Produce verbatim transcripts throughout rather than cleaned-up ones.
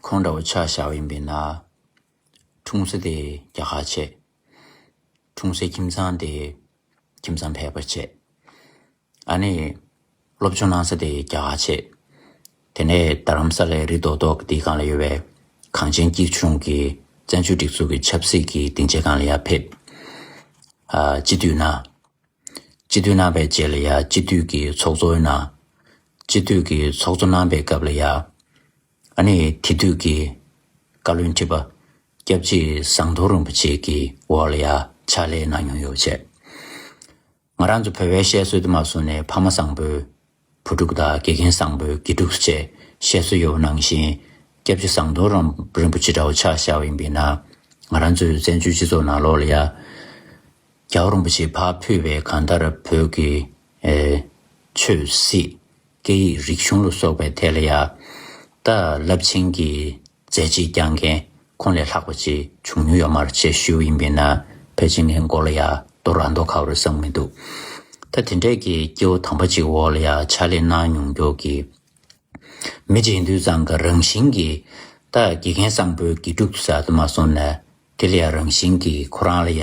ཁོང་འདྲ་བོ་ཆ་བཞག་པ་ཡིན་པས་ན། འཁྲུངས་ས་དེ་རྒྱ་གར་བྱས། འཁྲུངས་སའི་ཁྱིམ་ཚང་དེ་ཁྱིམ་ཚང་བལ་པོ་བྱས། ཨ་ནི་སློབ་སྦྱོང་གནང་ས་དེ་རྒྱ་གར་བྱས། དེ་ནས་རྡ་རམ་ས་ལའི་རི་རྡོག་རྡོག་གི་དེའི་སྒང་ལ་ཡོད་པའི་གངས་ཅན་སྐྱིད་གཤོངས་ཀྱི་བཙན་བྱོལ་སྒྲིག་འཛུགས་ཀྱི་ཆབ་སྲིད་ཀྱི་སྡིངས་ཆའི་སྒང་ལ་ཡར་ཕེབས། ཨ་སྤྱི་འཐུས་གནང་། སྤྱི་འཐུས་གནང་བའི་རྗེས་ལ་ཡ་སྤྱི་འཐུས་ཀྱི་ཚོགས་གཙོ་གནང་། སྤྱི་འཐུས་ཀྱི་ཚོགས་གཙོ་གནང་བའི་སྐབས་ལ་ཡ། ཨ་ནི་དེ་དུས་ཀྱི་བཀའ་བློན་ཁྲི་པ་སྐྱབས་རྗེ་ཟམ་གདོང་རིན་པོ་ཆེ་གི་འོག་ལ་ཡ་ཕྱག་ལས་གནང་མྱོང་ཡོད་བྱས། ང་རང་ཚོ་བོད་པའི་བཤད་སྲོལ་དུ་མ་སོང་ནས་ཕ་མ་བཟང་པོའི་བུ་ཕྲུག་དང་དགེ་རྒན་བཟང་པོའི་དགེ་ཕྲུག་བཅས་བཤད་སྲོལ་ཡོད་པ་ནང་བཞིན། སྐྱབས་རྗེ་ཟམ་གདོང་རིན་པོ་ཆེ་འདྲ་བོ་ཆ་བཞག་པ་ཡིན་པས་ན། ང་རང་ཚོའི་བཙན་བྱོལ་སྤྱི་ཚོགས་ནང་ལོགས་ལ་ཡ། རྒྱལ་བ་རིན་པོ་ཆེས་ཕར་ཕུལ་བའི་གང་ལྟར་བོད་ཀྱི་ཨེ་ཆོས་སྲིད་སྐད་ཡིག་རིག་གཞུང་ལ་སོགས་པའི་ཐད་ལ་ཡ། ད་རླབས་ཆེན་གྱི་མཛད་རྗེས་བསྐྱངས་མཁན་ཁོང་ལས་ལྷག་པ་ཅིག་བྱུང་མྱོང་ཡོད་མ་རེད་ཅེས་ཞུས་པ་ཡིན་པས་ན། ཕལ་ཆེར་ངའི་མགོ་ལ་ཡ་རྡོ་རང་རྡོ་ཁ་བ་རེད་བསམ་མི་འདུག་ད་དེ་འདྲས་ཀྱི་སྐྱེ་བོ་དམ་པ་ཅིག་འོག་ལ་ཡ་ཕྱག་ལས་གནང་མྱོང་མཁན་གྱི་མི་ཅིག་ཡིན་དུས་ཙང་ག་རང་བཞིན་གྱིས། ད་དགེ་རྒན་བཟང་པོའི་དགེ་ཕྲུག་ཟེར་དུ་མ་སོང་ན། དེ་ལ་ཡ་རང་བཞིན་གྱིས་ཁོ་རང་ལ་ཡ།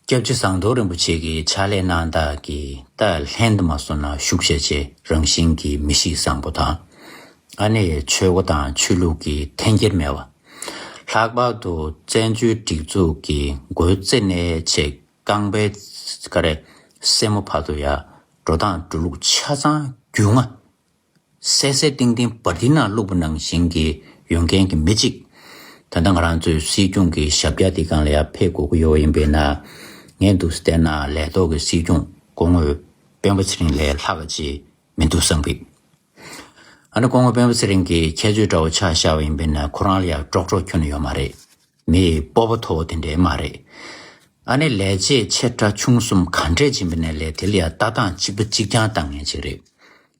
སྐྱབས་རྗེ་ཟམ་གདོང་རིན་པོ་ཆེ་གིས་ཕྱག་ལས་གནང་སྟངས་ཀྱི་ད་ལྷན་དུ་མ་སོང་ན་ཤུགས་ཆེ་ཆེ་རང་བཞིན་གྱིས་མི་གཤིས་བཟང་པོ་དང་། ཨ་ནི་ཆོས་སྒོ་དང་ཆོས་ལུགས་ཀྱི་འཐེན་འཁྱེར་མེད་པ། ལྷག་པར་དུ་བཙན་བྱོལ་སྒྲིག་འཛུགས་ཀྱི་མགོའི་རྩེ་ནས་ཆེ་རྐང་པའི་ག་རེ་སེན་མོ་བར་དུ་ཡ་འགྲོ་སྟངས་འགྲོ་ལུགས་ཆ་ཚང་རྒྱུས་མངའ། གསལ་གསལ་ཏིང་ཏིང་བར་ཏི་ནང་བླུགས་པ་ནང་བཞིན་གྱི་ཡོང་མཁན་གྱི་མི་གཅིག་ད་ལྟ་ང་རང་ཚོའི་སྲིད་སྐྱོང་གི་ཞབས་བཀྱག་དེ་སྒང་ལ་ཡར་ཕེབས་དགོས་ཀྱི་ཡོད་པ་ཡིན་པས་ན། ངས་འདུག་བལྟས་ན་ལས་ཐོག་གི་སྲིད་སྐྱོང་སྐུ་ངོ་སྤེན་པ་ཚེ་རིང་ལས་ལྷག་ཅིག་མི་འདུག་བསམ་གི། ཨ་ནི་སྐུ་ངོ་སྤེན་པ་ཚེ་རིང་གི་ཁྱད་ཆོས་འདྲ་བོ་ཆ་བཞག་པ་ཡིན་པས་ན། ཁོ་རང་ལ་ཡར་ཀྲོག་ཀྲོག་ཁྱོན་ནས་ཡོད་མ་རེད། མི་སྤོབས་པ་མཐོ་བོ་དེ་འདྲས་མ་རེད། ཨ་ནི་ལས་བྱེད་ཆེ་ཕྲ་ཆུང་གསུམ་ག་འདྲས་ཕྱིན་པ་ནས་ལས་དེ་ལ་ཡ་ལྟ་སྟངས་གཅིག་པ་གཅིག་རྐྱང་བཏང་མཁན་ཅིག་རེད།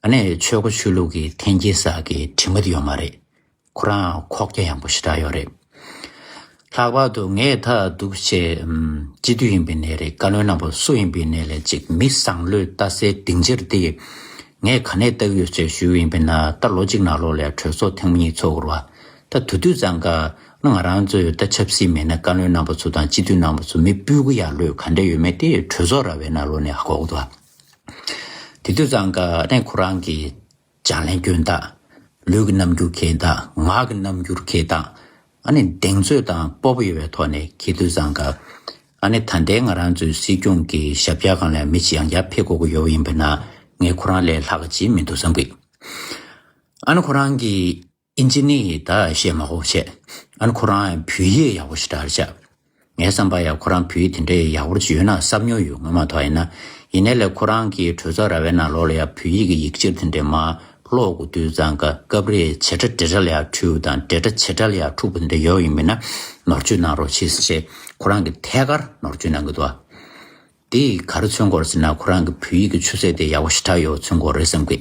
ཨ་ནི་ཆོས་སྒོ་ཆོས་ལུགས་ཀྱི་འཐེན་འཁྱེར་ཟེར་གྱི་དྲི་མ་དེ་ཡོད་མ་རེད། ཁོ་རང་ཁོག་རྒྱ་ཡངས་པོ་ཞེ་དྲག་ཡོད་རེད། ལྷག་པར་དུ་ངས་ད་འདུག་བྱས་ཨམ་སྤྱི་འཐུས་ཡིན་པའི་ནས་རེད། བཀའ་བློན་རྣམ་པ་སུ་ཡིན་པའི་ནས་ལས་གཅིག་མི་བཟང་བློས་ལྟ་སའི་སྡིངས་ཆར་དེ་ངས་ག་ནས་བལྟ་གི་ཡོད་ཅེས་ཞུས་ཡིན་པས་ན། ད་ལོ་གཅིག་ནང་ལོགས་ལ་གྲོས་ཚོགས་ཐེངས་མ་གཉིས་ཚོགས་དགོས་རེད་བ། ད་དེ་དུས་ཙང་ཀ་ང་རང་ཚོས་ད་ཆབ་སྲིད་མེད་ན་བཀའ་བློན་རྣམ་པ་ཚོ་དང་སྤྱི་འཐུས་རྣམ་པ་ཚོ་མི་སྤུས་ཀ་ཡར་བློས་ག་འདྲ་ཡོད་མེད་དེ་གྲོས་ཚོགས་ར་བའི་ནང་ལོགས་ནས་ཧ་གོ་གི་འདུག་བ། དེ་དུས་ཙང་ཀ་ཨ་ནི་ཁོ་རང་གི་བྱ་ལས་སྐྱོན་དང་། ལུས་ཀྱི་རྣམ་འགྱུར་འཁྱེར་སྟངས། ངག་གི་རྣམ་འགྱུར་འཁྱེར་སྟངས། ཨ་ནི་གདེང་ཚོད་དང་སྤོབས་པ་ཡོད་པའི་ཐོག་ནས་འཁྱེར་དུས་ཙང་ཀ་ཨ་ནི་ད་ལྟའི་ང་རང་ཚོའི་སྲིད་སྐྱོང་གི་ཞབས་བཀྱག་སྒང་ལ་མི་ཅིག་ཡང་བསྐྱར་ཕེབས་དགོས་ཀྱི་ཡོད་པ་ཡིན་པས་ན། ངས་ཁོ་རང་ལས་ལྷག་ཅིག་མི་འདུག་བསམ་གི། ཨ་ནི་ཁོ་རང་གི་ཨིན་ཇི་ནི་ད་བཤད་མ་དགོས་བྱས། ཨ་ནི་ཁོ་རང་བོད་ཡིག་ཡག་པོ་ཞེ་དྲག་རེད་བྱ། ངའི་བསམ་པ་ཡ་ཁོ་རང་བོད་ཡིག་དེ་འདྲའི་ཡག་པོ་ཅིག་ཡོད་ན་བསམ་མྱོང་ཡོད། ངོ་མ་ཐོག་ཡིན་ན། ཡིན་ནའི་ལས་ཁོ་རང་གིས་གྲོས་ཚོགས་ར་བའི་ནང་ལོགས་ལ་ཡ་བོད་ཡིག་གི་ཡིག་ཆ་དེ་འདྲའི་མར་ཀློག་དགོས་དུས་ཙང་ཀ་སྐབས་རེ་བྱེད་སྒྲ་འབྲེལ་སྒྲ་ལ་ཡ་འཁྲུལ་དང་འབྲེལ་སྒྲ་བྱེད་སྒྲ་ལ་ཡ་འཁྲུག་པ་དེ་འདྲ་ཡོད་ཡིན་མིན་ན་ནོར་བཅོས་གནང་རོགས་བྱེད་ཟེར་བྱས་ཁོ་རང་གིས་ཐད་ཀར་ནོར་བཅོས་གནང་གི་འདུག་བ། དེས་ག་རེ་མཚོན་གྱི་ཡོད་རེད་ཟེར་ན། ཁོ་རང་གི་བོད་ཡིག་གི་ཆུ་ཚད་དེ་ཡག་པོ་ཞེ་དྲག་ཡོད་མཚོན་གྱི་ཡོད་རེད་བསམ་གི།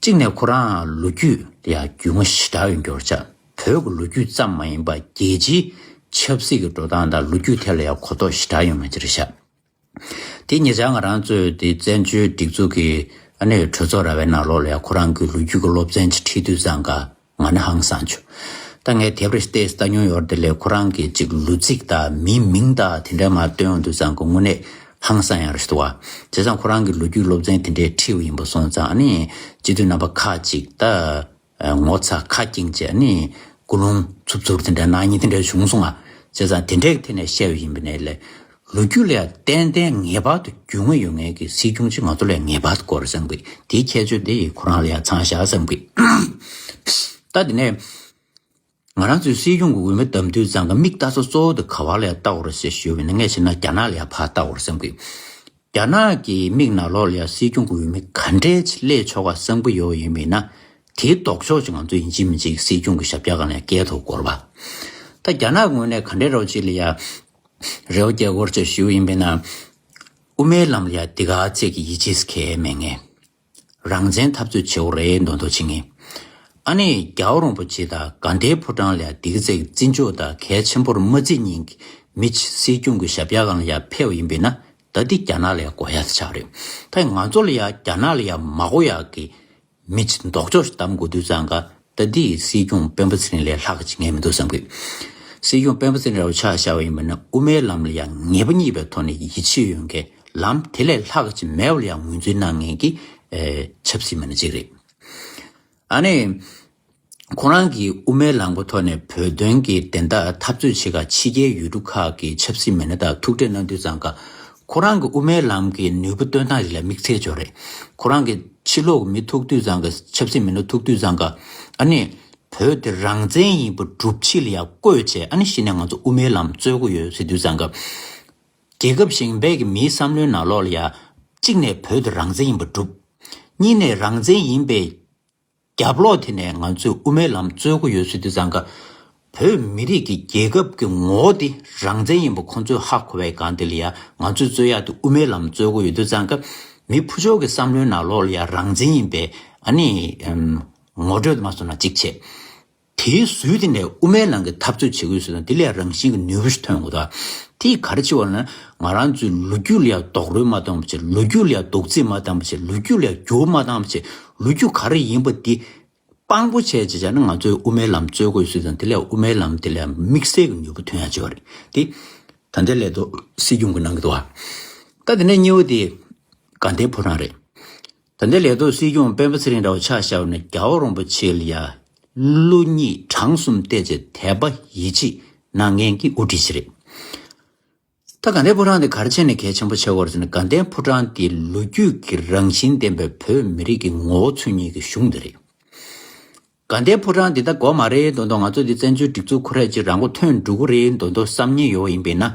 གཅིག་ནས་ཁོ་རང་ལོ་རྒྱུས་ལ་ཡ་རྒྱུས་མངའ་ཞེ་དྲག་ཡོད་མཁན་རེད་བྱ། བོད་ཀྱི་ལོ་རྒྱུས་ཙམ་མ་ཡིན་པ་རྒྱལ་སྤྱིའི་ཆབ་སྲིད་ཀྱི་འགྲོ་སྟངས་དང་ལོ་རྒྱུས་ཐད་ལ་ཡ་གོ་རྟོགས་ཞེ་དྲག་ཡོད་མཁན་ཅིག་རེད་བྱ། དེ་ཉེ་ཆར་ང་རང་ཚོའི་དེ་བཙན་བྱོལ་སྒྲིག་འཛུགས་ཀྱི་ཨ་ནི་གྲོས་ཚོགས་ར་བའི་ནང་ལོགས་ལ་ཡ་ཁོ་རང་གི་ལོ་རྒྱུས་ཀྱི་སློབ་ཚན་ཅིག་ཁྲིད་དུས་ཙང་ཀ་ང་ནི་ཧང་སངས་བྱུང་། ད་ངས་དེབ་རེ་ཏོག་ཙམ་ལྟ་མྱོང་ཡོད་རེད། དེ་ལས་ཁོ་རང་གི་ཅིག་ལོ་ཚིགས་དང་མིའི་མིང་དང་དེ་འདྲ་མར་བཏོན་ཡོང་དུས་ཙང་ཀ་དངོས་གནས་ཧང་སང་ཡག་རེད་འདུག་བ། བྱས་ཙང་ཁོ་རང་གི་ལོ་རྒྱུས་སློབ་ཚན་དེ་འདྲའི་ཁྲིད་པ་ཡིན་པ་སོང་ཙང་། ཨ་ནི་སྤྱི་འཐུས་རྣམ་པ་ཁག་ཅིག་ད་ངོ་ཚ་ཁ་སྐྱེངས་བྱས། ཨ་ནི་ཀུན་སློང་འཚུབ་འཚུབ་དེ་འདྲ་གནང་མཁན་དེ་འདྲ་བྱུང་སོང་ང་། བྱས་ཙང་དེ་འདྲའི་ཐད་ནས་བཤད་པ་ཡིན་པ་ཡིན་ནའི་ལས། ལོ་རྒྱུས་ལ་ཡ་ཏན་ཏན་ངེས་པར་དུ་རྒྱུས་མངའ་ཡོད་མཁན་གྱི་སྲིད་སྐྱོང་ཅིག་ང་ཚོ་ལ་ཡ་ངེས་པར་དུ་དགོས་རེད་བསམ་གི། དེའི་ཁྱད་ཆོས་དེ་ཁོ་རང་ལ་ཡ་ཚང་བཞག་བསམ་གི། ད་དེ་ནས་ང་རང་ཚོའི་སྲིད་སྐྱོང་གི་འོས་མི་བདམས་དུས་ཙང་ཀ་མིག་ལྟ་ས་གཙོ་བོ་དེ་ག་བ་ལ་ཡ་ལྟ་དགོས་རེད་ཟེར་ཞུས་པ་ཡིན་ན། ངས་བྱས་ན་རྒྱ་ནག་ལ་ཡ་ཕར་ལྟ་དགོས་རེད་བསམ་གི། རྒྱ་ནག་གི་མིག་ནང་ལོགས་ལ་ཡ་སྲིད་སྐྱོང་གི་འོས་མི་ག་འདྲས་ཅིག་སླེབས་ཆོག་ག་བསམ་གི་ཡོད་ཡིན་མིན་ན། དེའི་ལྡོག་ཕྱོགས་ཅིག་ང་ཚོ་ཡིན་གཅིག་མིན་གཅིག་སྲིད་སྐྱོང་གི་ཞབས་བཀྱག་སྒང་ལ་ཡ་བཀལ་ཐུབ་དགོས་རེད་པ། ད་རྒྱ་ནག་གི་ངོས་ནས་ག་འདྲས་རོགས་ཅིག་ལ་ཡ་རེ་བ་རྒྱག་དགོས་རེད་ཅེས་ཞུས་ཡིན་པས་ན། དབུ་མའི་ལམ་ལ་ཡ་འདི་ག་ཚད་ཀྱི་ཡིད་ཆེས་གང་ཡང་མེད་མཁན། རང་བཙན་འཐབ་རྩོད་བྱེད་དགོས་རེད་མདོག་མདོག་བྱེད་མཁན། ཨ་ནི་རྒྱལ་བ་རིན་པོ་ཆེ་དང་དགའ་ལྡན་ཕོ་བྲང་ལ་ཡ་འདི་ག་ཚད་ཀྱི་བརྩི་འཇོག་དང་གལ་ཆེན་པོར་མ་བརྩི་མཁན་གྱི་མི་ཅིག་སྲིད་སྐྱོང་གི་ཞབས་བཀྱག་སྒང་ལ་ཡ་ཕེབས་པ་ཡིན་པས་ན། ད་འདི་རྒྱ་ནག་ལ་ཡ་དགོས་ཡ་ཆགས་རེད། ད་ང་ཚོ་ལ་ཡ་རྒྱ་ནག་ལ་ཡ་མ་དགོས་ཡ་གི་མི་ཅིག་ལྡོག་ཕྱོགས་ཤིག་བདམས་དགོས་དུས་ཙང་ཀ་ ད་འདི་སྲིད་སྐྱོང་སྤེན་པ་ཚེ་རིང་ལས་ལྷག་ཅིག་ངས་མི་འདུག་བསམ་གི། སྲིད་སྐྱོང་སྤེན་པ་ཚེ་རིང་འདྲ་བོ་ཆ་བཞག་པ་ཡིན་པ་ན་དབུ་མའི་ལམ་ལ་ཡང་ངེས་པ་རྙེད་པའི་ཐོག་ནས་ཡིད་ཆེས་ཡོད་མཁན་ལམ་དེ་ལས་ལྷག་ཅིག་མེད་པ་ལ་ཡང་ངོས་འཛིན་གནང་མཁན་གྱི་ཨེ་ཆབ་སྲིད་མི་སྣ་ཅིག་རེད། ཨ་ནི། ཁོ་རང་གིས་དབུ་མའི་ལམ་གྱི་ཐོག་ནས་བོད་དོན་གྱི་བདེན་མཐའ་འཐབ་རྩོད་བྱེད་ག་ཕྱི་རྒྱལ་ཡུལ་གྲུ་ཁག་གི་ཆབ་སྲིད་མི་སྣ་དང་ཐུག་འཕྲད་གནང་དུས་ཙང་ཀ་ཁོ་རང་གི་དབུ་མའི་ལམ་གྱི་ནུས་པ་སྟོན་སྟངས་རིགས་ལ་དམིགས་བསལ་འབྱོར་རེད། ཁོ་རང་གི་ཕྱི་ལོགས་ཀྱི་མི་ཐུག་དུས་ཙང་ཀ་ཆབ་སྲིད་མི་སྣ་ཐུག་དུས་ཙང་ཀ་ཨ་ནི་བོད་དེ་རང་བཙན་ཡིན་པ་སྒྲུབ་ཕྱིར་ལ་ཡ་བསྐོས་བྱས་ཨ་ནི་གཞི་ནས་ང་ཚོ་དབུ་མའི་ལམ་རྩོད་ཀྱི་ཡོད་ཟེར་དུས་ཙང་ཀ་རྒྱལ་ཁབ་གཞན་པའི་གི་མིའི་བསམ་བློའི་ནང་ལོགས་ལ་ཡ་གཅིག་ནས་བོད་དེ་རང་བཙན་ཡིན་པ་སྒྲུབ། གཉིས་ནས་རང་བཙན་ཡིན་པའི་རྒྱབ་ལོགས་དེ་ནས་ང་ཚོས་དབུ་མའི་ལམ་རྩོད་ཀྱི་ཡོད་ཟེར་དུས་ཙང་ཀ་བོད་མི་རིགས་ཀྱི་རྒྱལ་ཁབ་ཀྱི་ངོ་བོ་དེ་རང་བཙན་ཡིན་པ་ཁོང་ཚོས་ཧ་གོ་བའི་སྒང་དེ་ལ་ཡ་ང་ཚོས་རྩོད་ཡག་དེ་དབུ་མའི་ལམ་རྩོད་ཀྱི་ཡོད་དུས་ཙང་ཀ་མི་ཕུ་ཕྱོགས་ཀྱི་བསམ་བློའི་ནང་ལོགས་ལ་ཡ་རང་བཙན་ཡིན་པའི་ཨ་ནི་ངོ་སྤྲོད་དུ་མ་སོང་ན་གཅིག་བྱས། དེའི་ཟུར་དེ་ནས་དབུ་མའི་ལམ་གྱི་འཐབ་རྩོད་བྱེད་དགོས་ཟེར་ན་དེ་ལས་རང་བཞིན་གྱི་ནུས་པ་ཞིག་ཐོན་དགོས་ད། དེ་ག་རེ་བྱེད་པ་ལ་ན་ང་རང་ཚོའི་ལོ་རྒྱུས་ལ་ཡང་རྡོག་རོལ་མ་བཏང་བ་བྱས་ལོ་རྒྱུས་ལ་ཡང་རྡོག་རྫིས་མ་བཏང་བ་བྱས་ལོ་རྒྱུས་ལ་ཡང་འགྱུར་བ་མ་བཏང་བ་བྱས་ལོ་རྒྱུས་ག་རེ་ཡིན་པ་དེ་དཔང་པོ་བྱས་བྱས་བྱས་ན་ང་ཚོའི་དབུ་མའི་ལམ་རྩོད་དགོས་ཟེར་ཙང་དེ་ལས་དབུ་མའི་ལམ་དེ་ལས་དམིགས་བསལ་གྱི་ནུས་པ་ཐོན་ཡ་བྱེད་པ་རེད་དེ། ད་ལྟའི་ལས་ཐོག་སྲིད་སྐྱོང་གི་གནང་གི་འདུག་བ། ད་དེ་ནས་གཉིས་པ་དེ་དགའ་ལྡན་ཕོ་བྲང་རེད། ད་ལྟའི་ལས་ཐོག་སྲིད་སྐྱོང་སྤེན་པ་ཚེ་རིང་འདྲ་བོ་ཆ་བཞག་ནས་རྒྱལ་བ་རིན་པོ་ཆེ་ལ་ཡ་བློ་གཉིས་བྲང་གསུམ་གཏད་བྱས་དད་པ་ཡིད་ཆེས་གནང་མཁན་གྱི་དབུ་ཁྲིད་ཅིག་རེད། ད་དགའ་ལྡན་ཕོ་བྲང་དེ་ག་རེ་བྱས་ནས་གལ་ཆེན་པོ་ཆགས་ཀྱི་ཡོད་རེད་ཟེར་ན་དགའ་ལྡན་ཕོ་བྲང་དེ་ལོ་རྒྱུས་ཀྱི་རང་བཞིན་ལྡན་པའི་བོད་མི་རིགས་ཀྱི་ངོ་བོ་མཚོན་མཁན་གྱི་གཞུང་དེ་རེད། དགའ་ལྡན་ཕོ་བྲང་འདི་ད་དགོས་མ་རེད་མདོག་མདོག་ང་ཚོ་འདི་བཙན་བྱོལ་སྒྲིག་འཛུགས་ཁོ་རས་ཅིག་རང་མགོ་ཐོན་འགྲོ་གི་རེད་མདོག་མདོག་བསམ་ཉེན་ཡོད་ཡིན་པས་ན།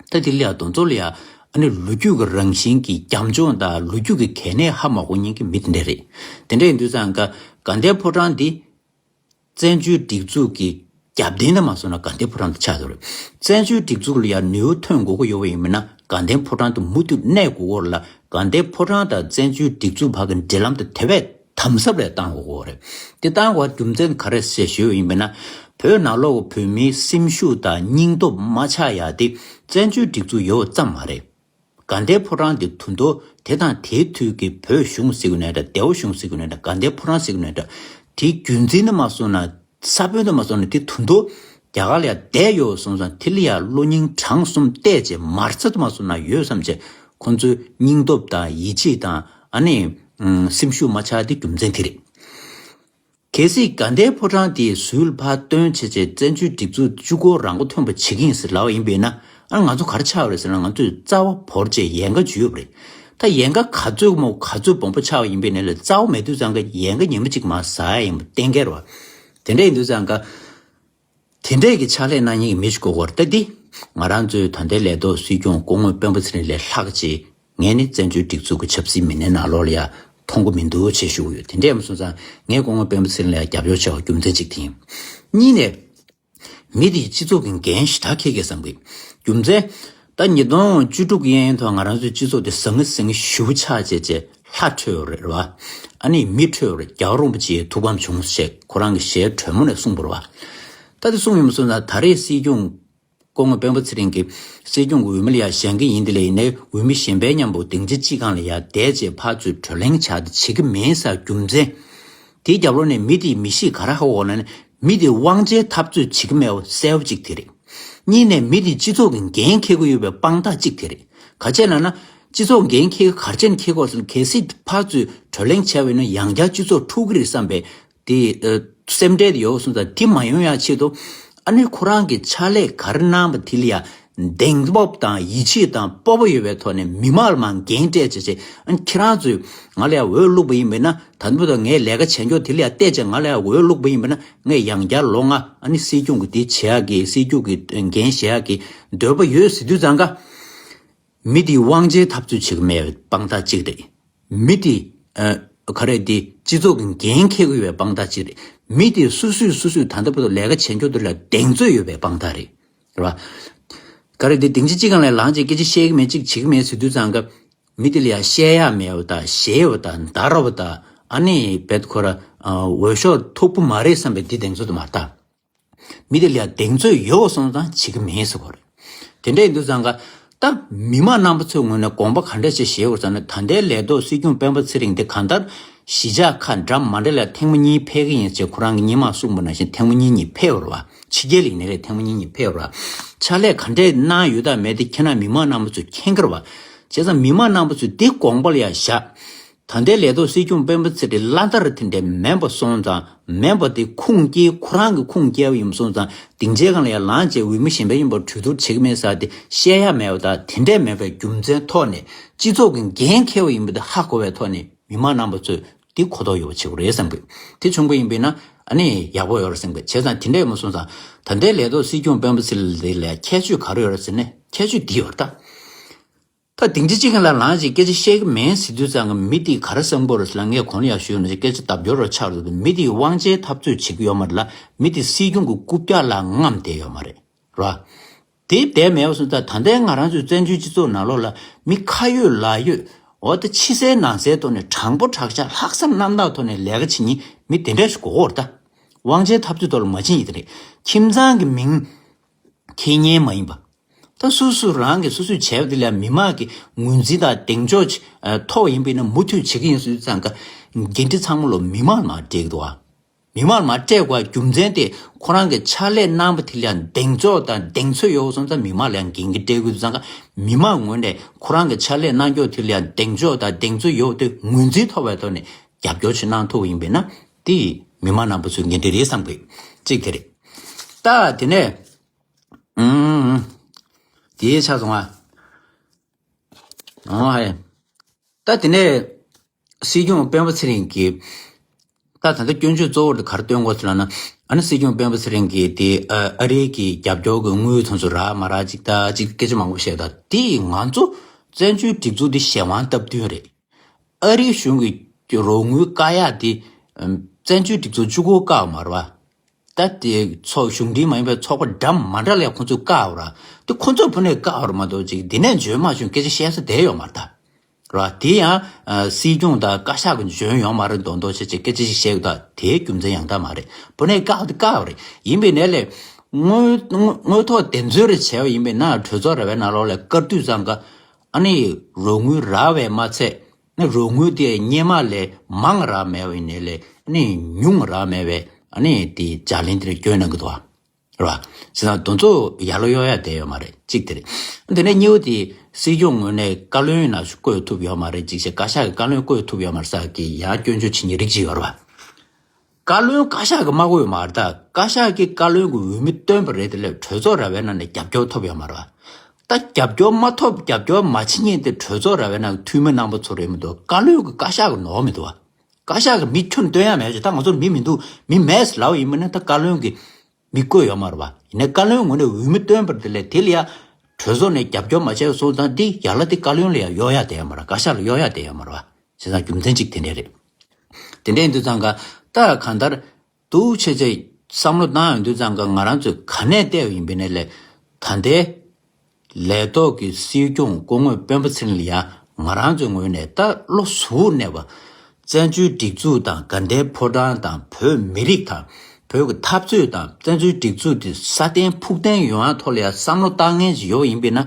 ད་འདི་ལ་ཡ་དོན་ཚོགས་ལ་ཡ་ཨ་ནི་ལོ་རྒྱུས་ཀྱི་རང་བཞིན་གྱི་རྒྱབ་ལྗོངས་དང་ལོ་རྒྱུས་ཀྱི་གལ་གནད་ཧ་མ་གོ་མཁན་གྱི་མི་དེ་འདྲ་རེད། དེ་འདྲ་ཡིན་དུས་ཙང་ཀ་དགའ་ལྡན་ཕོ་བྲང་འདི་བཙན་བྱོལ་སྒྲིག་འཛུགས་ཀྱི་རྒྱབ་རྟེན་དུ་མ་སོང་ན་དགའ་ལྡན་ཕོ་བྲང་དུ་ཆགས་ཡོད་རེད། བཙན་བྱོལ་སྒྲིག་འཛུགས་ལ་ཡ་ནུས་པ་ཐོན་དགོས་ཀྱི་ཡོད་པ་ཡིན་མིན་ན་དགའ་ལྡན་ཕོ་བྲང་དུ་མུ་མཐུད་གནས་དགོས་ཀྱི་ཡོད་རེད་ལ་དགའ་ལྡན་ཕོ་བྲང་དང་བཙན་བྱོལ་སྒྲིག་འཛུགས་བར་གྱི་འབྲེལ་ལམ་དེ་དེ་བས་དམ་ཟབ་ལས་བཏང་དགོས་ཀྱི་ཡོད་རེད། དེ་བཏང་དགོས་རྒྱུ་མཚན་ག་རེ་ཞེས་ཞུས་པ་ཡིན་པས་ན་བོད་ནང་ལོགས་ཀྱི་བོད་མིའི་སེམས་ཤུགས་དང་སྙིང་སྟོབས་མ་ཆག་ཡག་དེ་བཙན་བྱོལ་སྒྲིག་འཛུགས་ཡོད་ཙམ་མ་རེད། དགའ་ལྡན་ཕོ་བྲང་དེ་དུས་ཐོག་དེ་དང་དེའི་དུས་ཀྱི་བོད་གཞུང་ཟེར་དགོས་ནའི་འདྲ་རྒྱལ་བ་གཞུང་ཟེར་དགོས་ནའི་འདྲ་དགའ་ལྡན་ཕོ་བྲང་ཟེར་དགོས་ནའི་འདྲ་དེའི་རྒྱུན་འཛིན་དུ་མ་སོང་ན་ས་བོན་དུ་མ་སོང་ན་དེ་དུས་ཐོག་རྒྱ་གར་ལ་ཡ་བསྡད་ཡོད་སོང་ཙང་དེ་ལ་ཡ་བློ་སྙིང་བྲང་གསུམ་གཏད་བྱས་མར་ཚ་དུ་མ་སོང་ན་ཡོད་བསམ་བྱས་ཁོང་ཚོའི་སྙིང་སྟོབས་དང་ཡིད་ཆེས་དང་ཨ་ནི་སེམས་ཤུགས་མ་ཆག་དེ་རྒྱུ་མཚན་དེ་རེད། གལ་སྲིད་དགའ་ལྡན་ཕོ་བྲང་དེ་ཟུར་ལ་ཕར་བཏོན་བྱས་བྱས་བཙན་བྱོལ་སྒྲིག་འཛུགས་གཅིག་པོ་རང་མགོ་ཐོན་པ་བྱེད་ཀྱི་ཡིན་ཟེར་ལབ་པ་ཡིན་པས་ན་ཨ་ང་ཚོ་ག་རེ་ཆགས་པ་རེད་ཟེར་ན་ང་ཚོས་རྩ་བ་བོར་བྱས་ཡལ་ག་འཇུས་ཡོད་པ་རེད། ད་ཡལ་ག་ག་ཚོད་མོ་ག་ཚོད་སྦོམ་པོ་ཆགས་པ་ཡིན་པས་ན་ལས་རྩ་བ་མེད་དུས་ཙང་ག་ཡལ་ག་ཉི་མ་གཅིག་མར་ཟག་ཡ་ཡིན་པ་གཏན་འཁེལ་རེད་བ། དེ་འདྲ་ཡིན་དུས་ཙང་ག་དེ་འདྲས་ཀྱི་ཕྱག་ལས་གནང་མཁན་གྱི་མི་ཞིག་དགོས་ཀྱི་ཡོད་རེད་ད་འདི། ང་རང་ཚོའི་ད་ལྟའི་ལས་ཐོག་སྲིད་སྐྱོང་སྐུ་ངོ་སྤེན་པ་ཚེ་རིང་ལས་ལྷག་ཅིག་ངས་ནི་བཙན་བྱོལ་སྒྲིག་འཛུགས་ཀྱི་ཆབ་སྲིད་མི་སྣའི་ནང་ལོགས་ལ་ཡ་མཐོང་གི་མི་འདུག་ཅེས་ཞུ་གི་ཡོད། དེ་འདྲས་མ་སོང་ཙང་ངས་སྐུ་ངོ་སྤེན་པ་ཚེ་རིང་ལ་ཡ་རྒྱབ་སྐྱོར་བྱ་བ་རྒྱུ་མཚན་གཅིག་དེ་ཡིན། གཉིས་ནས། མི་དེའི་སྤྱི་ཚོགས་ཀྱི་འགན་ཞེ་དྲག་འཁྱེར་གྱི་བསམ་གི། རྒྱུ་མཚན། ད་ཉིས་སྟོང་བཅུ་དྲུག་གི་གཡས་གཡོན་ཐོག་ང་རང་ཚོའི་སྤྱི་ཚོགས་དེ་ཟང་ངེ་ཟིང་ངེ་ཞེ་པོ་ཆགས་བྱས་བྱས་ལྷ་ཁྲོས་ཡོད་རེད་བ། ཨ་ནི་མི་ཁྲོས་ཡོད་རེད་རྒྱལ་བ་རིན་པོ་ཆེའི་ཐུགས་ཕམ་བྱུང་ཞེས་ཁོ་རང་གི་ཞལ་དྲོན་མོ་ནས་གསུངས་པ་རེད་བ། ད་དེ་གསུངས་ཡོད་མ་སོང་ན་ད་རེས་སྲིད་སྐྱོང་སྐུ་ངོ་སྤེན་པ་ཚེ་རིང་གིས་སྲིད་སྐྱོང་གི་འོས་མི་ལ་ཡ་བཞེངས་ཀྱི་ཡིན་དེ་ལས་ཡིན་ནའི་འོས་མི་གཞན་པའི་མཉམ་པོ་སྡིངས་ཆ་གཅིག་སྒང་ལ་ཡ་བསྡད་བྱས་ཕར་ཚུར་བགྲོ་གླེང་བྱ་དེ་བྱེད་ཀྱི་མིན་ཟེར་རྒྱུ་མཚན། དེའི་རྒྱབ་ལོགས་ནས་མི་དེའི་མི་གཤིས་ག་རེ་ཧ་གོ་ན་ནི་མི་དེ་དབང་ཆའི་འཐབ་རྩོད་བྱེད་ཀྱི་མེད་པ་གསལ་པོ་གཅིག་དེ་རེད། གཉིས་ནས་མི་དེ་སྤྱི་ཚོགས་ཀྱི་འགན་འཁྱེར་གྱི་ཡོད་པའི་དཔང་རྟགས་གཅིག་དེ་རེད། ག་ཅི་ལབ་ན་སྤྱི་ཚོགས་འགན་འཁྱེར་གྱི་ག་རེ་བྱས་ནས་འཁྱེར་དགོས་ཟེར་ན་གལ་སྲིད་ཕར་ཚུར་བགྲོ་གླེང་བྱས་པ་ཡིན་ན་ཡང་བསྐྱར་སྤྱི་ཚོགས་འཁྲུག་གི་རེད་བསམ་པའི་དེ་ཨ་སེམས་ཁྲལ་དེ་ཡོད་སོང་ཙང་དེ་མ་ཡོང་ཡ་ཆེད་དུ་ཨ་ནི་ཁོ་རང་གི་ཕྱག་ལས་ག་རེ་གནང་པ་དེ་ལ་ཡ་གདེང་སྤོབས་དང་ཡིད་ཆེས་དང་སྤོབས་པ་ཡོད་པའི་ཐོག་ནས་མི་མང་ལ་མར་འགན་སྤྲད་བྱས་བྱས་ཨ་ནི་ཁྱེད་རང་ཚོས་ང་ལ་ཡ་འོས་བླུགས་པ་ཡིན་པས་ན་ད་ལྟ་བར་དུ་ངས་ལས་ཀ་བྱས་མཁན་དེ་ལ་ཡ་བལྟས་བྱས་ང་ལ་ཡ་འོས་བླུགས་པ་ཡིན་པས་ན་ངས་ཡང་བསྐྱར་ལོ་ལྔ་ཨ་ནི་སྲིད་སྐྱོང་གི་དེ་བྱེད་ཡག་གི་སྲིད་སྐྱོང་གི་འགན་བཞེས་ཡག་གི་འདོད་པ་ཡོད་ཟེར་དུས་ཙང་ཀ་མི་དེའི་དབང་ཆའི་འཐབ་རྩོད་བྱེད་ཀྱི་མེད་པའི་དཔང་རྟགས་གཅིག་རེད། མི་དེ་ཨ་ག་རེ་དེ་སྤྱི་ཚོགས་ཀྱི་འགན་འཁྱེར་གྱི་ཡོད་པའི་དཔང་རྟགས་གཅིག་རེད། མི་དེ་སོ་སོས་སོ་སོས་ད་ལྟ་བར་དུ་ལས་ཀ་བྱེད་མཁན་དེ་ལ་གདེང་ཚོད་ཡོད་པའི་དཔང་རྟགས་རེད། རེད་བ། ག་རེ་དེ་སྡིངས་ཆ་གཅིག་སྒང་ལ་ལངས་བྱས་སྐད་ཆ་བཤད་ཀྱི་མེད་ཅིག་བྱེད་ཀྱི་མེད་ཟེར་དུས་ཙང་ཀ་མི་དེ་ལ་ཡང་བཤད་ཡག་མེད་པ་དང་ཞེད་པ་དང་འདར་བ་དང་ཨ་ནི་བེད་ཁོ་ར་འོས་ཤོག་ཐོབ་ཀྱི་མ་རེད་བསམ་པའི་དེ་གདེང་ཚོད་དུ་མ་བལྟ། མི་དེ་ལ་ཡང་གདེང་ཚོད་ཡོད་སོང་ཙང་བྱེད་ཀྱི་མེད་ཟེར་གོ་རེད། དེ་འདྲ་ཡིན་དུས་ཙང་ཀ་ད་མི་མང་རྣམ་པ་ཚོའི་ངོས་ནས་དགོངས་པ་ག་འདྲ་ཞིག་བཞེས་དགོས་ཟེར་ན་ད་ལྟའི་ལས་ཐོག་སྲིད་སྐྱོང་སྤེན་པ་ཚེ་རིང་དེ་གང་ལྟར་ གཞིས་ཆགས་ཁག་འདྲ་མ་འདྲ་ལ་ཐེངས་མ་གཉིས་ཕེབས་ཀྱི་ཡིན་ཟེར་ཁོ་རང་གི་སྔོན་མ་གསུངས་པ་ནང་བཞིན་ཐེངས་མ་གཉིས་གཉིས་ཕེབས་པ་རེད་བ། ཕྱི་རྒྱལ་ལ་ཡིན་ནའི་རེད། ཐེངས་མ་གཉིས་གཉིས་ཕེབས་པ་རེད་བ། ཕྱག་ལས་ག་འདྲས་གནང་ཡོད་དང་མེད་དེ་ཁྱེད་རང་མི་མང་རྣམ་པ་ཚོས་མཁྱེན་གྱི་རེད་བ། བྱས་ཙང་མི་མང་རྣམ་པ་ཚོས་འདི་དགོངས་པ་ལ་ཡང་བཞག་ད་ལྟའི་ལས་ཐོག་སྲིད་སྐྱོང་སྤེན་པ་ཚེ་རིང་བླ་དར་དེ་འདྲས་མེད་པ་སོང་ཙང་། མེད་པ་དེ་ཁུངས་སྐྱེལ། ཁོ་རང་གི་ཁུངས་སྐྱེལ་བ་ཡིན་པ་སོང་ཙང་། སྡིངས་ཆའི་སྒང་ལ་ཡར་ལངས་བྱས་འོས་མི་གཞན་པ་ཡིན་པར་གྲོས་བསྡུར་བྱེད་ཀྱི་མེད་ཟེར་དེ་བཤད་ཡ་མེད་པ་དང་། དེ་འདྲས་མེད་པའི་རྒྱུ་མཚན་ཐོག་ནས། སྤྱི་ཚོགས་ཀྱི་འགན་འཁྱེར་བ་ཡིན་པ་དེ་ཧ་གོ་བའི་ཐོག་ནས་མི་མང་རྣམ་པ་ཚོས་འདི་གོ་རྟོགས་ཡོད་པ་བྱེད་དགོས་རེད་བསམ་གི། དེ་བྱུང་པ་ཡིན་པས་ན་ཨ་ནི་ཡག་པོ་ཡོད་རེད་བསམ་གི། བྱས་ཙང་དེ་འདྲས་མ་སོང་ཙང་། ད་ལྟའི་ལས་ཐོག་སྲིད་སྐྱོང་སྤེན་པ་ཚེ་རིང་ལ་ཁྱད་ཆོས་ག་རེ་ཡོད་རེད་ཟེར་ན། ཁྱད་ཆོས་འདི་ཡོད་རེད་ད། ད་སྡིངས་ཆ་གཅིག་ལ་ལངས་ཅིག་སྐད་ཆ་བཤད་ཀྱི་མེད་ཟེར་དུས་ཙང་གི། མི་དེས་ག་རེ་བསམ་གྱི་ཡོད་རེད་ཟེར་ན། ངས་གོང་ལ་ཡང་ཞུས་ཡོད་ནང་བཞིན་སྐད་ཆ་ལྡབ་སྐྱོར་རོ་ཆགས་འགྲོ་འདུག་མི་དེས་དབང་ཆའི་འཐབ་རྩོད་བྱེད་ཀྱི་ཡོད་མ་རེད་ལ། མི་དེ་སྲིད་སྐྱོང་གི་རྐུབ་བཀྱག་ལ་རྔམ་བསྡད་ཡོད་མ་རེད། རེད་བ། དེ་བསྡད་མེད་པ་སོང་ཙང་། ད་ལྟའི་ང་རང་ཚོའི་བཙན་བྱོལ་སྤྱི་ཚོགས་ནང་ལོགས་ལ་མི་ཁ་ཡོད་ལག་ཡོད། འོ་ད་ཕྱི་གསལ་ནང་གསལ་ཐོག་ནས་དྲང་པོ་དྲག་ཆག་ལྷག་བསམ་རྣམ་དག་ཐོག་ནས་ལས་ཀ་བྱེད་མཁན་མི་དེ་འདྲ་ཞིག་དགོས་ཀྱི་ཡོད་རེད་ད། དབང་ཆའི་འཐབ་རྩོད་ཐོག་ལ་མ་ཕྱིན་ཡིན་དེ་རེད། ཁྱིམ་ཚང་གི་མིང་འཁྱེར་མཁན་མ་ཡིན་པ། ད་སོ་སོ་རང་གིས་སོ་སོས་བྱས་པ་དེ་ལ་མི་མང་གི་ངོས་འཛིན་དང་གདེང་འཇོག་ཅིག་ཐོབ་ཡིན་པས་ན། མུ་མཐུད་བྱེད་ཀྱི་ཡིན་ཟེར་དུས་ཙང་ཀ། འགན་འཁྲི་ཚང་མ་ལོ་མི་མང་ལ་མར་སྤྲད་ཀྱི་འདུག་ཨ། མི་མང་ལ་མར་སྤྲད་དགོས་རྒྱུ་མཚན་དེ། ཁོ་རང་གི་ཕྱག་ལས་གནང་བ་དེ་ལ་ཡང་གདེང་འཇོག་དང་གདེང་ཚོད་ཡོད་སོང་ཙང་། མི་མང་ལ་ཡང་འགན་འཁྲི་སྤྲད་དགོས་དུས་ཙང་ཀ། མི་མང་ངོས་ནས་ཁོ་རང་གི་ཕྱག་ལས་གནང་ཕྱོགས་དེ་ལ་ཡང་གདེང་འཇོག་དང་གདེང་ཚོད་ཡོད་དེ་ངོས་འཛིན་ཐོབ་པའི་ཐོག་ནས་རྒྱབ་སྐྱོར་ཅིག་གནང་ཐུབ་པ་ཡིན་པས་ན། དེ་མི་མང་རྣམ་པ་ཚོའི་འགན་འཁྲི་རེད་བསམ་གི། གཅིག་དེ་རེད། ད་དེ་ནས། ཨུམ། དེའི་ཆ་སོང་ང་། ཨོ་ཧེ། ད་དེ་ནས་སྲིད་སྐྱོང་སྤེན་པ་ཚེ་རིང་གིས། ད་ད་ལྟ་སྐྱོན་བརྗོད་གཙོ་བོ་དེ་ག་རེ་བཏོན་དགོས་ཟེར་ལབ་ན། ཨ་ནི་སྲིད་སྐྱོང་སྤེན་པ་ཚེ་རིང་གིས་དེ་ཨ་ཨ་རིའི་གི་རྒྱབ་སྐྱོར་གི་དངུལ་དེ་ཚོ་རག་མ་རག་ཅིག་ད་ཅིག་སྐད་ཆ་མང་པོ་བཤད། ད་དེ་ང་ཚོ་བཙན་བྱོལ་སྒྲིག་འཛུགས་འདི་གཞན་དབང་སྟབས་བསྟུན་རེད། ཨ་རིའི་གཞུང་གི་རོགས་དངུལ་བཀག་ཡག་དེ་བཙན་བྱོལ་སྒྲིག་འཛུགས་གཅིག་པོ་བཀག་པ་མ་རེད་བ། ད་དེ་ཚོགས་གཞུང་འབྲེལ་མ་ཡིན་པའི་ཚོགས་པ་འདྲ་མ་འདྲ་ལ་ཁོ་ཚོས་བཀག་པ་རེད། དེ་ཁོ་ཚོ་ཕུ་ནས་བཀག་པ་རེད་མ་གཏོགས་ཅིག་འདི་ནས་འཇོན་མ་བྱུང་སྐད་ཆ་བཤད་ས་བསྡད་ཡོད་མ་རེད་ད། རེད་བ། དེ་ཡང་ཨ་སྲིད་སྐྱོང་དང་བཀའ་ཤག་གི་འཇོན་ཡོད་མ་རེད་མདོག་མདོག་བྱས་བྱས་སྐད་ཆ་ཞིག་བཤད་ཀྱི་འདུག་དེའི་རྒྱུ་མཚན་ཡང་དག་མ་རེད། ཕུ་ནས་བཀག་པ་དེ་བཀག་པ་རེད། ཡིན་པའི་ནས་ལས་དངོས་དངོས་དངོས་ཐོག་བདེན་འཚོལ་རེ་བྱས་པ་ཡིན་པས་ན། གྲོས་ཚོགས་ར་བའི་ནང་ལོགས་ལ་བཀའ་བསྡུས་ཙང་ཀ། ཨ་ནི་རོགས་དངུལ་རག་པས་མ་ཚད། ནི་རོགས་དངུལ་དེ་སྔོན་མ་ལས་མང་རག་མེད་པ་ཡིན་ནའི་ལས། ཨ་ནི་ཉུང་རག་མེད་པའི་ཨ་ནི་དེ་ལྗགས་ལན་དེ་འདྲ་སྐྱོན་གནང་གི་འདུག་བ། རེད་བ། བྱས་ཙང་དེ་ཚོ་ཡར་ལ་གཡོག་ཡ་བསྡད་ཡོད་མ་རེད། གཅིག་དེ་རེད། དེ་ནས་གཉིས་པ་དེ་སྲིད་སྐྱོང་ངོས་ནས་བཀའ་བློན་ནང་བཞིན་བསྐོས་ཐུབ་ཡོད་མ་རེད། གཅིག་བྱས་བཀའ་ཤག་གི་བཀའ་བློན་བསྐོས་ཐུབ་ཡོད་མ་རེད་ཟེར་གི་ཡང་སྐྱོན་བརྗོད་བྱེད་མཁན་རིགས་གཅིག་ཡོད་རེད་བ། བཀའ་བློན་བཀའ་ཤག་གིས་མ་བསྐོས་ཡོད་མ་རེད། ད་བཀའ་ཤག་གིས་བཀའ་བློན་གྱི་འོས་མི་བཏོན་པ་རེད། དེ་ལས་གྲོས་ཚོགས་ར་བའི་ནང་ནས་རྒྱབ་སྐྱོར་ཐོབ་ཡོད་མ་རེད་བ། ད་རྒྱབ་སྐྱོར་མ་ཐོབ། རྒྱབ་སྐྱོར་མ་བྱེད་མཁན་དེ་གྲོས་ཚོགས་ར་བའི་ནང་གི་འཐུས་མི་རྣམ་པ་ཚོ་རེད་མི་འདུག་བཀའ་བློན་གྱིས་བཀའ་ཤག་གི་ནོར་མི་འདུག་བ། བཀའ་ཤག་གིས་མི་ཁྱོན་བཏོན་ཡ་མེད་ཅེས། ད་ང་ཚོར་མི་མི་འདུག་མི་མེད་ཟེར་ལབ་པ་ཡིན་པ་ན། ད་བཀའ་བློན་གྱིས་མི་བསྐོས་ཡོད་མ་རེད་བ། ཡིན་ནའི་བཀའ་བློན་ངོས་ནས་འོས་མི་བཏོན་པ་རེད། དེ་ལས་དེ་ལ་ཡ་གྲོས་ཚོགས་ནས་རྒྱབ་སྐྱོར་མ་བྱས་སོང་ཙང་། དེ་ཡར་ལ་དེ་བཀའ་བློན་ལ་ཡ་གཡོག་ཡ་བསྡད་ཡོད་མ་རེད། བཀའ་ཤག་ལ་གཡོག་ཡ་བསྡད་ཡོད་མ་རེད་བ། བྱས་ཙང་རྒྱུ་མཚན་གཅིག་དེ་འདྲས་རེད། དེ་འདྲས་ཡིན་དུས་ཙང་ཀ། ད་གང་ལྟར་འདུག་བྱས་བྱས་བསམ་བློ་བཏང་ཡོང་དུས་ཙང་ཀ། ང་རང་ཚོས་ག་ནས་བལྟས་པ་ཡིན་པའི་ནས་ལས། ད་ལྟའི་ལས་ཐོག་གི་སྲིད་སྐྱོང་སྐུ་ངོ་སྤེན་པ་ཚེ་རིང་ལ་ཡ་ང་རང་ཚོའི་ངོས་ནས་ད་བློ་གཟུ་བོར་གནས་པ། བཙན་བྱོལ་སྒྲིག་འཛུགས་དང་དགའ་ལྡན་ཕོ་བྲང་དང་། བོད་མི་རིགས་དང་། བོད་ཀྱི་འཐབ་རྩོད་དང་། བཙན་བྱོལ་སྒྲིག་འཛུགས་དེ་སྲ་བརྟན་ཕུགས་བརྟན་ཡོང་ཡ་ཐོག་ལ་ཡ་བསམ་བློ་བཏང་མཁན་ཞིག་ཡོད་པ་ཡིན་པས་ན།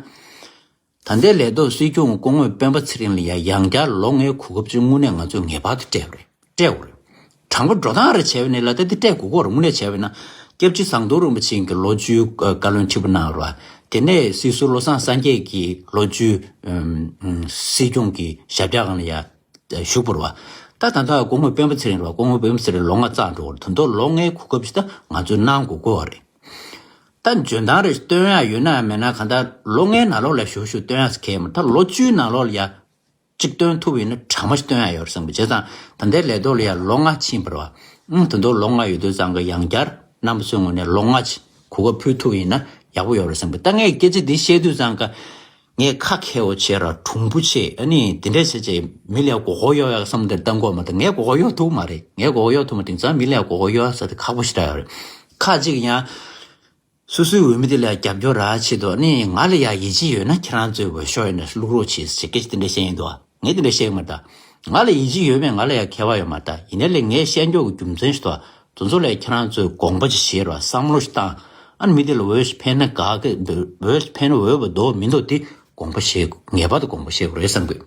ད་ལྟའི་ལས་ཐོག་སྲིད་སྐྱོང་སྐུ་ངོ་སྤེན་པ་ཚེ་རིང་ལ་ཡ་ཡང་བསྐྱར་ལོ་ལྔའི་གོ་སྐབས་ཅིག་དངོས་གནས་ང་ཚོས་ངེས་པར་དུ་སྤྲད་དགོས་རེད། སྤྲད་དགོས་རེད། དྲང་པོ་འགྲོ་སྟངས་རེ་བྱས་པ་ཡིན་ན་ལ། ད་འདི་སྤྲད་དགོས་ཀྱི་རེད། དངོས་གནས་བྱས་པ་ཡིན་ན། སྐྱབས་རྗེ་ཟམ་གདོང་རིན་པོ་ཆེ་གིས་ལོ་བཅུའི་བཀའ་བློན་ཁྲི་པ་གནང་བ་རེད་བ། དེ་ནས་སྲིད་ཟུར་བློ་བཟང་སངས་རྒྱས་ཀྱིས་ལོ་བཅུའི་ཨམ་ཨམ་སྲིད་སྐྱོང་གི་ཞབས་བཀྱག་སྒང་ལ་ཡ་བཞུགས་པ་རེད་བ། ད་ད་ལྟ་སྐུ་ངོ་སྤེན་པ་ཚེ་རིང་རེད་བ། སྐུ་ངོ་སྤེན་པ་ཚེ་རིང་ལོ་ལྔ་རྩ་འགྲོ་གི་རེད། ད་དུང་ལོ་ལྔའི་གོ་སྐབས་ཤིག་ད་ང་ཚོས་གནང་དགོས་ཀྱི་རེད། ད་འཇོན་ཐང་རེ་སྟོན་ཡག་ཡོད་ན་མེད་ན། གང་ལྟར་ལོ་ལྔའི་ནང་ལོགས་ལ་ཞུ་ཞུ་སྟོན་ཡག་ཟེར་མཁན་མ་རེད། ད་ལོ་བཅུའི་ནང་ལོགས་ལ་ཡ་གཅིག་སྟོན་ཐུབ་ཡིན་ན་གྲངས་མ་ཞིག་སྟོན་ཡག་ཡོད་རེད་བསམ་གི། བྱས་ཙང་ད་ལྟའི་ལས་ཐོག་ལ་ཡ་ལོ་ལྔ་ཕྱིན་པ་རེད་བ། ཨང་། ད་དུང་ལོ་ལྔ་ཡོད་དུས་ཙང་གི་ཡང་བསྐྱར་རྣམ་པ་ཚོའི་ངོས་ནས་ལོ་ལྔ་ཅིག་གོ་སྐབས་ཕུལ་ཐུབ་ཡིན་ན་ཡག་པོ་ཡོད་རེད་བསམ་གི། ད་ངས་སྐད་ཆ་འདི་བཤད་དུས་ཙང་གི། ངས་ཁ་མཁས་པོ་བྱས་ར་གྲུང་པོ་བྱས། ཨ་ནི་འདི་འདྲ་བྱས་བྱས་མི་ལ་མགོ་སྐོར་གཡོག་ཡག་བསམ་བློ་དེ་བཏང་གི་ཡོད་མ་རེད། ངས་མགོ་སྐོར་གཡོག་ཐུབ་མ་རེད། ངས་མགོ་སྐོར་གཡོག་ཐུབ་མ། དེང་སང་མི་ལ་མགོ་སྐོར་གཡོག་ཡག་ཟེར་དེ་ཁག་པོ་ཞེ་དྲག་ཡོད་རེད། ཁ་ཅིག་ཡང་སོ་སོའི་འོས་མི་དེ་ལ་རྒྱབ་སྐྱོར་རག་ཆེད་དུ། ཨ་ནི་ང་ལ་ཡ་ཡིད་ཆེས་ཡོད་ན་ཁྱེད་རང་ཚོའི་འོས་ཤོག་ཡིན་ན་བླུག་རོགས་བྱེད་ཟེར་སྐད་ཆ་དེ་འདྲ་བཤད་ཡིན་འདུག་ངས་དེ་འདྲ་བཤད་ཀྱི་མ་རེད་ད། ང་ལ་ཡིད་ཆེས་ཡོད་མེད་ང་ལ་ཡ་ཁྱད་པར་ཡོད་མ་རེད་ད། ཡིན་ནའི་ལས་ངས་བཤད་འཇོག་གི་རྒྱུ་མཚན་ཞིག་འདུག་དེ་ཚོ་ལ་ཁྱེད་རང་ཚོས་དགོངས་པ་ཅིག་བཞེས་རོགས། བསམ་བློ་ཞིག་བཏང་། ཨ་ནི་མི་དེ་ལ་འོས་ཤིག་འཕེན་ན་དགའ་གི། འོས་ཤིག་འཕེན་ན་འོས་པ་འདུག་མི་འདུག་དེ་དགོངས་པ་བཞེས། ངེས་པར་དུ་དགོངས་པ་བཞེས་དགོས་རེད་བསམ་གི།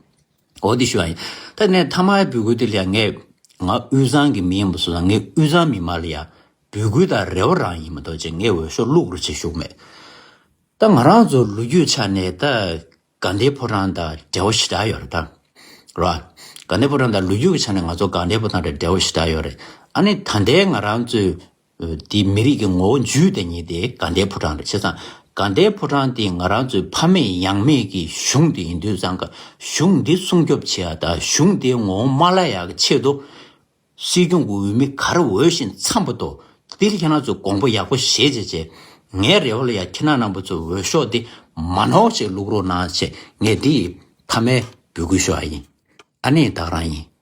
འོ་དེ་ཞུ་བ་ཡིན། ད་ནས་མཐའ་མའི་འབོད་སྐུལ་དེ་ལ་ཡང་ངས་ ང་དབུས་གཙང་གི་མི་ཡིན་པ་སོང་ཙང་ངས་དབུས་གཙང་མི་མང་ལ་ཡ་འབོད་སྐུལ་དང་རེ་བ་རང་ཡིན་མ་གཏོགས་ཅིག་ངས་འོས་ཤོག་བླུག་རོགས་བྱེད་ཞུ་གི་མེད། ད་ང་རང་ཚོ་ལོ་རྒྱུས་ཆ་ནས་ད་དགའ་ལྡན་ཕོ་བྲང་དང་འབྲེལ་བ་ཞེ་དྲག་ཡོད་རེད་ད། རེད་བ། དགའ་ལྡན་ཕོ་བྲང་དང་ལོ་རྒྱུས་ཀྱི་ཆ་ནས་ང་ཚོ་དགའ་ལྡན་ཕོ་བྲང་དང་འབྲེལ་བ་ཞེ་དྲག་ཡོད་རེད། ཨ་ནི་ད་ལྟའི་ང་རང་ཚོའི་འདི་མི་རིགས་ཀྱི་ངོ་བོ་འཇུས་བསྡད་མཁན་དེ་དགའ་ལྡན་ཕོ་བྲང་རེད། བྱས་ཙང་དགའ་ལྡན་ཕོ་བྲང་དེ་ང་རང་ཚོའི་ཕ་མེས་ཡང་མེས་ཀྱི་གཞུང་དེ་ཡིན་དུས་ཙང་ཀ་གཞུང་འདི་སྲུང་སྐྱོབ་བྱེད་ཡ་དང་གཞུང་དེའི་ངོ་བོ་མ་བརླག་ཡ་གི་ཆེད་དུ། སྲིད་སྐྱོང་གི་འོས་མི་ག་རེ་འོས་ཤིང་འཚམས་པ་འདུག་འདིར་ཁྱེད་རང་ཚོས་དགོངས་པ་ཡག་པོ་བཞེས་བྱས་བྱས། ངའི་རེ་བ་ལ་ཡ་ཁྱེད་རང་རྣམ་པ་ཚོས་འོས་ཤོག་འདི་མ་ནོར་བྱས་བླུག་རོགས་གནང་བྱས། ངས་འདི་མཐའ་མའི་འབོད་སྐུལ་ཞུ་བ་ཡིན། ཨ་ནི་ད་ག་རང་ཡིན།